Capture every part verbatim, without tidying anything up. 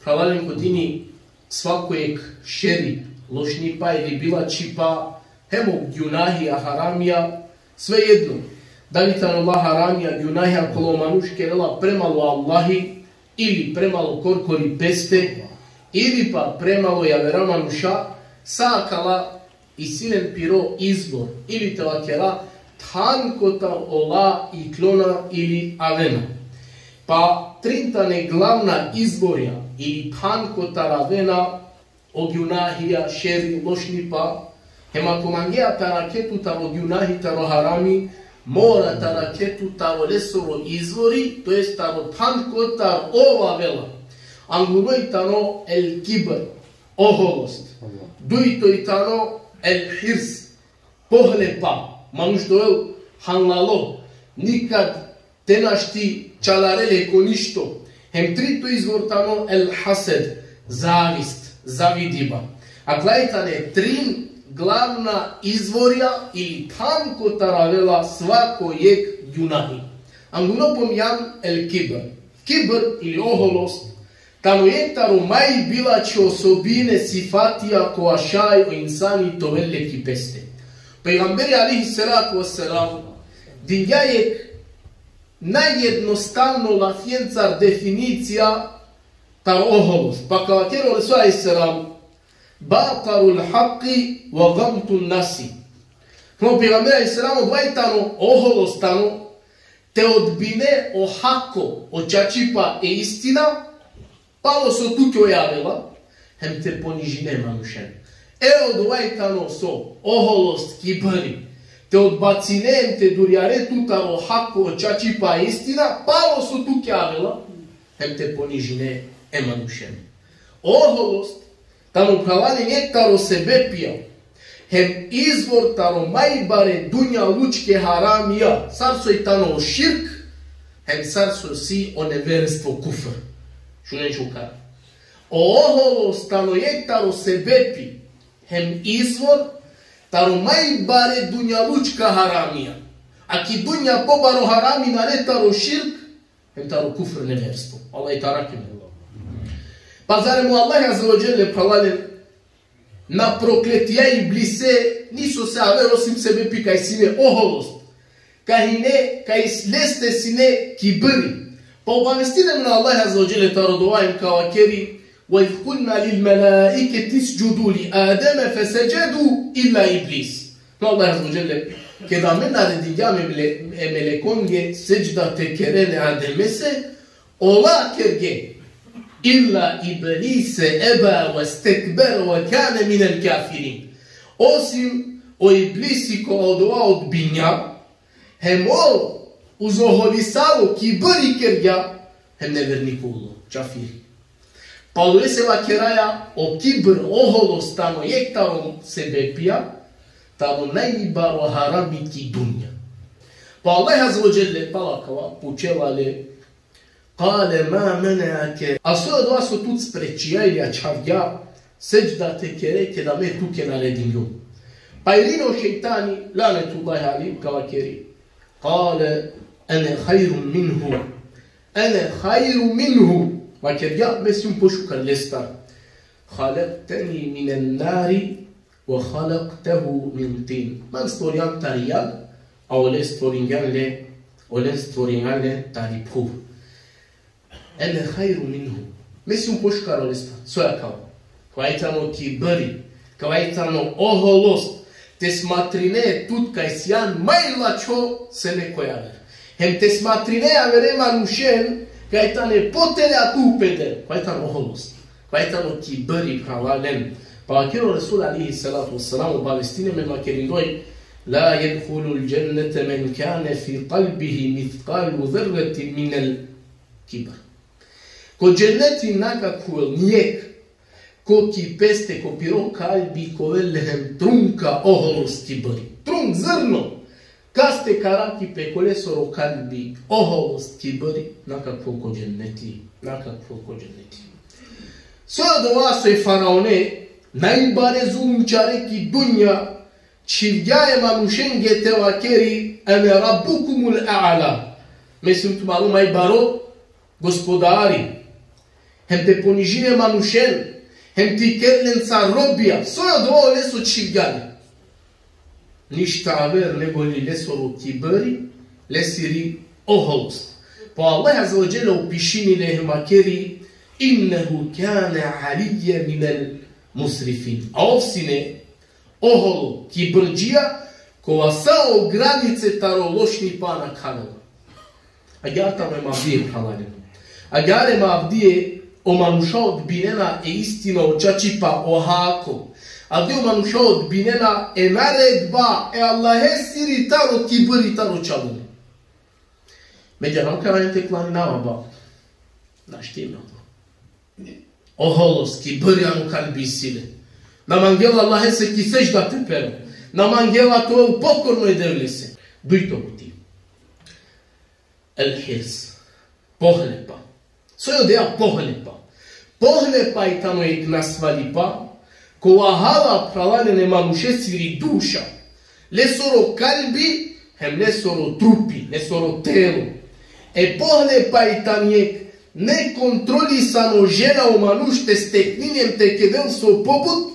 Phralalen, ko dini svako jek šeri, lošnipa ili bilačipa, hem o gjunahija, haramija, svejedno. Dali tano ola haramija, gjunahija kola o manuš kerela premalo Allahi, ili premalo korkori peste, ili pa premalo javera manuša, sa akala isi len piro izvor, ili te vakera than kotar ola iklona ili avena. Pa trin tane glavna izvorja ili than kotar avena o gjunahija, šeri, lošnipa. Hem ako mangea te arakhe tut taro gjunahi, taro harami, mora te arakhe tut taro lesoro izvori, to jest taro than kotar ov avela. Angno i tano el kibr, oholost. Dujto i tano el hirs, pohlepa. Manuš te ovel hanlalo, nikad te našti čalarel le ko ništo. Hem trito izvor tano el hased, zavist, zavidiba. Akala i tane trin glavna izvorja ili than kotar avela svako jek gjunahi. Angno pominđam el kibr. Kibr ili oholost tano jek taro maj bilačhe osobine, sifatija, kova šaj o insani te ovel le ki peste. Pejgamberi alejhi salatu ve selam dingja jek najjednostavno lafjencar definicija taro oholost. Pa ka vakeri o Resul alejhi selam: "Batarul haqqi ve gamtun nasi." Pejgamberi alejhi selam: odova i tano oholost, tano te odbine o hako, o čačipa, e istina, palo so tuke oj avela, hem te ponižine manušen. E odova i tano so, oholost, kibri. Te odbacine hem te durjare tut taro hako, o čačipa, e istina, palo so tuke avela, hem te ponižine e manušen. Oholost tano, phralalen, jek taro sebepija hem izvor taro maj bare dunjalučke haramija, sar so i tano o širk, hem sar so si o neverstvo, kufr. Šunen šukar. O oholost tano jek taro sebepi hem izvor taro maj bare dunjalučka haramija. A ki dunja pobaro harami nane taro širk, hem taro kufr, neverstvo. Allah te arakhel amen. Pa zarem o Allah azze ve dželle, phralalen, na prokletija e iblise niso se aver osim sebepi kaj sine oholost. Kaj hine, kaj leste sine kibri. Pa obavestini amen o Allah azze ve dželle taro dova hem ka vakeri: "Ve iz kulna lil melaiketi isdžudu li Ademe fesedžedu illa iblis." Pa Allah azze ve dželle, keda amen naredingjam e mele-, e melekonge sedžda te keren e Ademese, ola kerge, illa iblise eba ve stekbere ve kane minel kafirin. Osim o iblisi, kova odova odbinja, hem ov uzoholisalo, kibri kergja, hem neverniko ulo, čafiri. Pa olese vakeraja, o kibr, oholost tano jek taro sebepija taro najbaro harami ki dunja. Pa Allah azze ve dželle pala akava pučela le: "Kale ma meneake?" A so odova so tut sprečija ili ačhavgja sedžda te kere keda me tuke naredingjum? Pa irini o šejtani, lanetullahi alejhi, ka vakeri: "Kale ene hajrun minhu." Ene hajrun minhu. Vakergja: me sijum pošukar lestar. "Halekteni minen nari ve halektehu min tin." Man stvoringjan tari jag, a ole stvoringjan le, ole stvoringjan le tari phuv. "Ene hajrun minhu." Me sijum pošukar olestar. So i akava? Kava i tano kibri, kava i tano oholost. Te smatrine tut kaj sijan maj lačho sem koj aver. Hem te smatrine avere manušen kaj tane potere a tu peder. Kava i tano oholost. Kava i tano kibri, phralalen. Pa vakeri o Resul alejhi salatu ve selam, obavestini amen vakerindoj: "La jedhulul džennete men kane fi kalbihi mithkalu zerretin minel kibr." Ko dženneti na ka khuvel nijek ko ki peste, ko piro kalbi ka ovel le hem trunka oholost, kibri. Trunk zrno kaste ka arakhi pe kolesoro kalbi oholost, kibri, na ka khuvel ko dženneti, na ka khuvel ko dženneti. So odova so e faraone, najbare zulumčare ki dunja, čhivgja e manušenge te vakeri: "Ene rabbukumul a'la." Me sijum tumaro maj baro gospodari. hem te ponižine manušen, hem te ker lencar robija. So je odova oleso čhivgja le? Ništa aver nego li lesoro kibri, lesiri oholost. Pa Allah azze ve dželle opišini le hem vakeri: "Innehu kane aliyyen minel musrifin." A ov sine oholo, kibrdžija, kova sa o granice taro lošnipa nakhavela. Agjaar tano em avdive, phralalen. Agjaar em avdive o manuša odbinena e istina, o čačipa, o hako. Avdive o manuša odbinena e naredba e Allahesiri taro kibri, taro čalumi. Me džanav kaj te klaninava, ba. Našti na to. Oholost, kibri ano kalbi isi le. Na mangela Allahese ki sedžda te perel. Na mangela te ovel pokorno e Devlese. Dujto buti. El hirs. Pohlepa. So je odoja pohlepa? Pohlepa i tano jekh nasvalipa, kova hala, phralalen, e manušesiri duša, lesoro kalbi, hem lesoro trupi, lesoro telo. E pohlepa i tano jekh nekontrolisano želja o manuš te steknini hem te kedel so pobut,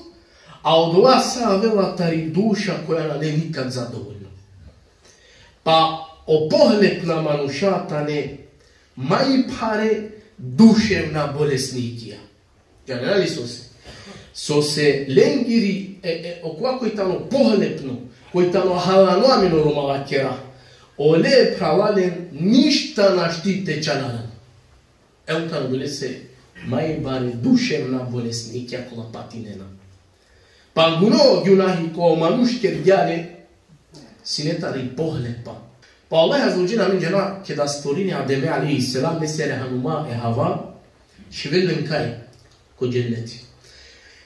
a odova sa avela tari duša koja nane nikad zadovoljno. Pa o pohlepna manuša tane maj phare duševna bolesnikija. Džanena li sose? Sose lengiri, e, e, okova koj tano pohlepno, koj tano halano, amen o Roma vakera, ole, phralalen, ništa našti te čanalan. E, ov tano odolese maj bare duševna bolesnikija kola patinena. Pa guno, gunahi kova o manuš kergja le, sine tari pohlepa. Pa Allah azze ve dželle, amen džana, keda stvorini Ademe alejhi selam, lesere hanuma e Hava, čhivela len kaj? Ko dženneti.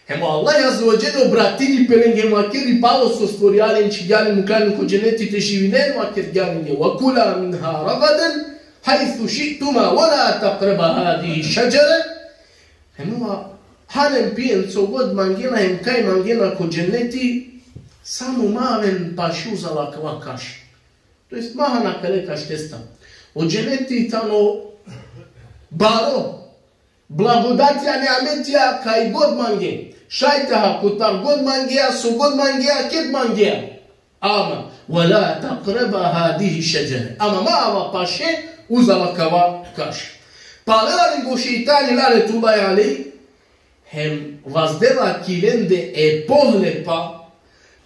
Hem o Allah azze ve dželle obratini pe lenge, hem vakeri: palo so stvorija len, čhivgja len, mukla len ko dženneti te živinen, vakergja lenge: "Ve kula minha ragaden hajsu ši'tuma ve la takreba hazihi šedžere." Hem ova, han hem pijen so god mangena hem kaj mangena ko dženneti, samo ma aven paše uzal akava kaš. To jest ma han akale kaštesta. O dženneti tano baro, blagodatija, niametija, kaj god mange. Šaj te ha, kotar god mangea, so god mangea, ked mangea. Ama, ve la takreba hazihi šedžere. Ama ma ava paše uzal akava kaš. Pa avela lenge o šejtani, lanetullahi alejh, hem vazdela ki lende e pohlepa,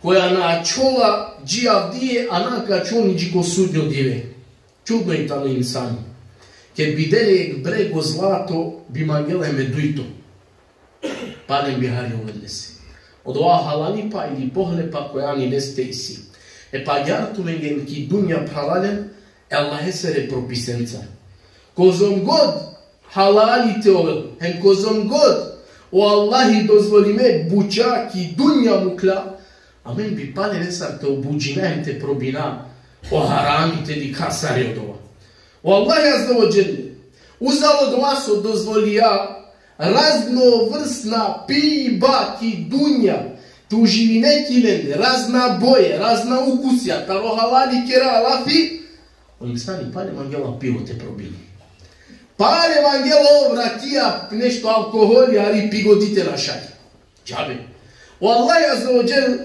koja na ačhola dži avdive, a na ka ačhol ni dži ko sudnjo dive. Čudno i tano insani. Ked bi del le jekh brego zlato, bi mangela hem e dujto. Palem bi hari ovel lese. Odova halalipa ili pohlepa koja ani leste isi. E pa agjaar tumenge ki dunja, phralalen, e Allahesere propisenca. Kozom god halali te ovel, hem kozom god o Allahi dozvolime buća ki dunja mukla, amen bi pale nesar te obudžina hem te probina o harami, te dikha sar i odova. O Allah azze ve dželle uzal odova so dozvolija raznovrsna piba ki dunja, te uživine ki lende, razna boje, razna ukusija, taro halali kera lafi, o insani pale mangela pivo te probini. Pale mangela ov rakija, nešto alkoholi, hari pigodi te našaj. Džabe. O Allah azze ve dželle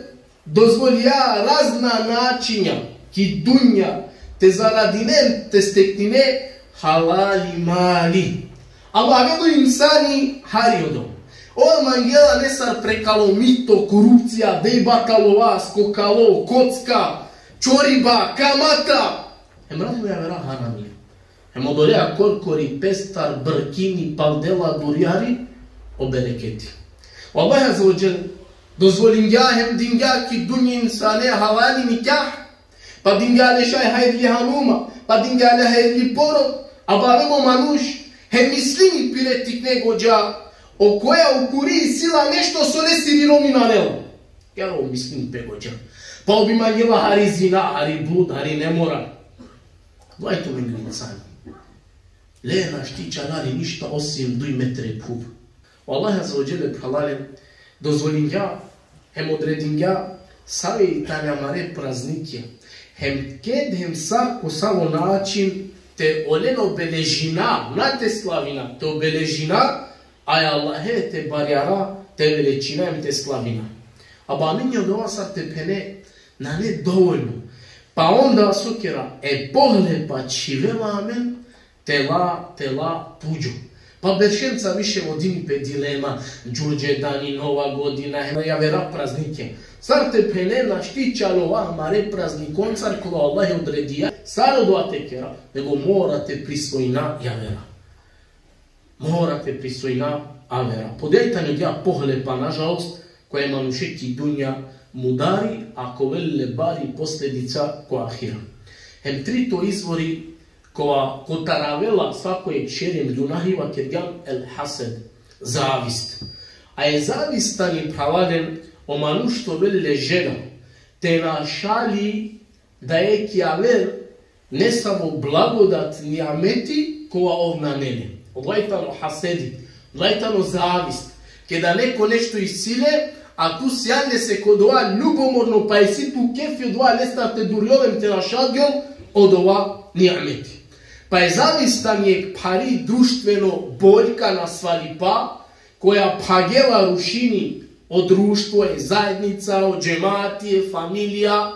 dozvolija razna načinja ki dunja te zaradinen, te steknine halali mali. Ama avela o insani hari odova. Ov mangela nesar prekalo mito, korupcija, dejba talo vas, kokalo, kocka, čoriba, kamata. Hem razna javera haramija. Hem odoleja korkori pestar brkini, pal dela durjari o bereketi. O Allah azze ve dželle dozvolingja hem dingja ki dunja insane halali nikah, pa dingja le šaj hajrli hanuma, pa dingja le hajrli poro, a barem o manuš hem mislini pire tikne godža, okoja ukuri isi la nešto so lesiri romi nane la. Kera ov mislini pe godža. Pa ov bi mangela hari zina, hari blud, hari nemoral. Vajto mengli insani. Le našti čalari ništa osim duj metre phuv. O Allah azze ve dželle, phralalen, dozvolingja hem odredingja save i tane amare praznikija. Hem ked hem sar, ko savo način te olen obeležina, na te slavina, te obeležina Aj Allahe te barjara, te veličina hem te slavina. Aba amen odova sar te phene nane dovoljno. Pa onda so kera, e pohlepa čhivela amen, te la, te la puđo. Pa beršenca više vodini pe dilema, Đurđevdan i Nova godina, hem javera praznike. Sar te phene našti čalo amare praznikoncar kola Allah odredija, sar odova te kera, nego mora te prisvojina javera. Mora te prisvojina avera. Podeli tani odija pohlepa, nažalost, koja e manuše ki dunja mudari, a ka ovel le bari posledica ko ahira. Hem trito izvori kova kotar avela svako jekh šeri hem gunahi, vakergjam, el hased, zavist. A e zavist tani, phralalen, o manuš te ovel le želja te našali da jekh javer nesavo blagodat, niameti, kova ov nane le. Odova i tano hasedi, odova i tano zavist. Keda neko nešto isi le, a tu sijan lese ko odova ljubomorno, pa isi tu kefi odova lestar te durjol hem te našalgjol odova niameti. Pa e zavist tani jekh phari društveno boljka, nasvalipa, koja phagela, rušini o društvo, e zajednica, o džemati, e familija,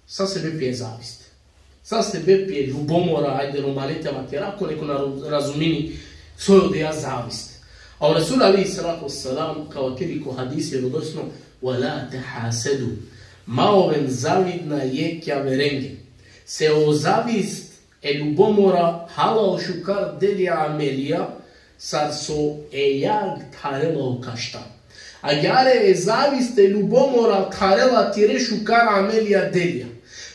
sa sebepi e zavist. Sa sebepi e ljubomora, ajde romane te vakera, ako neko na ro-, razumini so je odoja zavist. A o Resul alejhi salatu vesselam ka vakeri ko hadisi vjerodostojno: "Ve la tehasedu." Ma oven zavidna jekh javerenge. Se o zavist, e ljubomora, hala o šukar delja, amelija, sar so e jag tharela o kašta. Agjaar e zavist, e ljubomora, tharela tire šukar amelija, delja.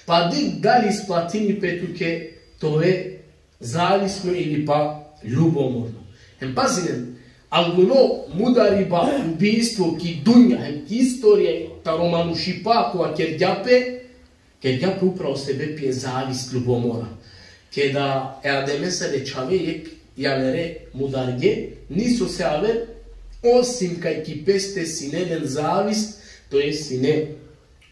Pa dikh dali isplatini pe tuke te ove zavisno ili pa ljubomorno. Hem pazinen, anguno mudariba, ubistvo ki dunja, hem ki istorija taro manušipa kova kergja pe, kergja pe upravo sebepi e zavist, ljubomora. Keda e Ademesere čhave jekh javere mudarge, niso se aver, osim kaj ki peste sine len zavist, to jest sine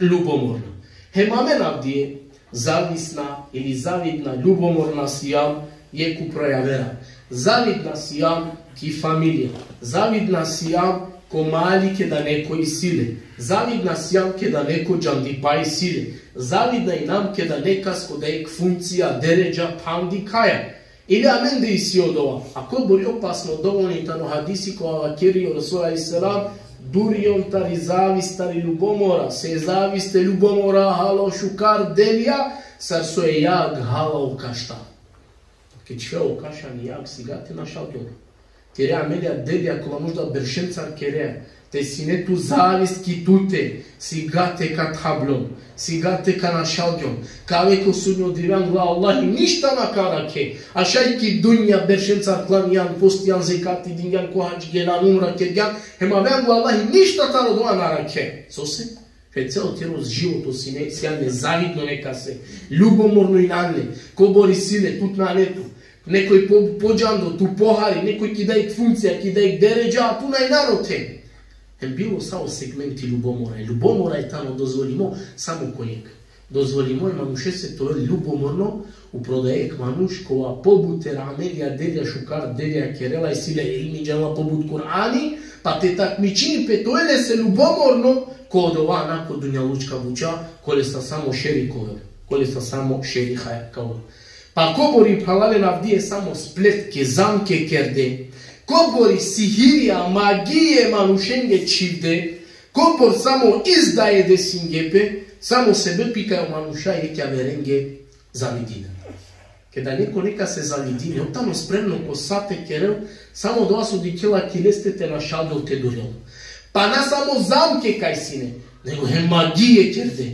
ljubomorno. Hem amen avdive zavisna ili zavidna, ljubomorna sijam jekh upro javera. Zavidna sijam ki familija. Zavidna sijam ko mali keda neko isi le. Zavidna sijam keda neko džandipa isi le. Zavidna inam keda nekas ko da jekh funkcija, deredža phandi kaja. Ili amende isi odova. A kobor i opasno, dovoljno i tano hadisi kova vakeri o Resul alejhi selam: "Durjon tari zavist, tari ljubomora, se zavist, e ljubomora hala o šukar delja, sar so e jag hala o kašta." Ke čhive o kaš ani jag, sigate našalgjol. Tire amelija, delja kola možda beršencar kerea, te sine tu zavist ki tute, sigate ka thabljon, sigate ka našalgjol. Ka ave ko sudnjo dive angla Allahi ništa na ka arakhe. A šaj ki dunja beršencar klanjan, postijan, zekati dingjan, ko hadž geljan, umra kergjan, hem ave angla Allahi ništa taro dova na arakhe. Sose? Fe celo tiro životo sine, sijan le zavidno nekase, ljubomorno injan le, kobor isi le, tut nane tu. Nekoj po-, podžando, tu pohari, nekoj ki da jekh funkcija, ki da jekh deredža, a tu na injan ote. Hem bilo savo segmenti ljubomora. Ljubomora i tano dozvolimo samo ko jekh. Dozvolimo e manušese te ovel ljubomorno upro da jekh manuš kova pobut tera amelija, delja, šukar delja kerela, isi le ilmi, džanela pobut Kur'ani, pa te takmičini pe te ovel lese ljubomorno ko odova, na ko dunjalučka buća, kolestar samo šeri ka ovel, kolestar samo šeri haja ka ovel. Pa kobori, phralalen, avdive samo spletke, zamke kerde, kobori sihirija, magije manušenge čhivde, kobor samo izdaje desinge pe, samo sebepi kaj o manuša jekh javerenge zavidinen. Keda neko nekase zavidini, ov tano spremno ko sa te kerel, samo dova so dikhela ki leste te našalgjol, te durjol. Pa na samo zamke kaj sine, nego hem magije kerde.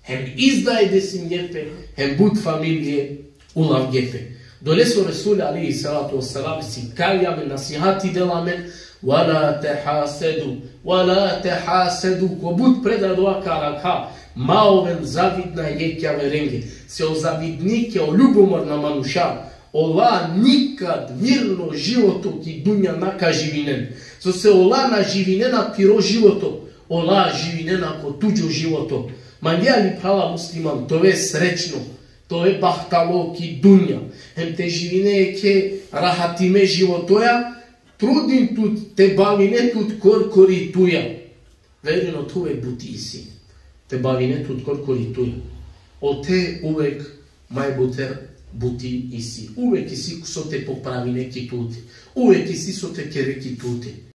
Hem izdaje desinge pe, hem but familije ulavge pe. Dolese o Resul alejhi salatu vesselam sikavgja amen, nasihati dela amen: "Ve la tehasedu, ve la tehasedu." Ko but predaja dova ka arakha: ma oven zavidna jekh javerenge. Se o zavidnike, o ljubomorna manuša, ola nikad mirno životo ki dunja na ka živinen. Sose ola na živinena tiro životo, ola živinena ko tuđo životo. Mangea li, phrala musliman, te ove srećno, te ove bahtalo ki dunja, hem te živine jekhe rahatime životoja, Trudin tut te bavine tut korkori tuja. Verujin, ote uvek buti isi. Te bavine tut korkori tuja. Ote uvek majbuter buti isi. Uvek isi so te popravine ki tute. Uvek isi so te kere ki tute.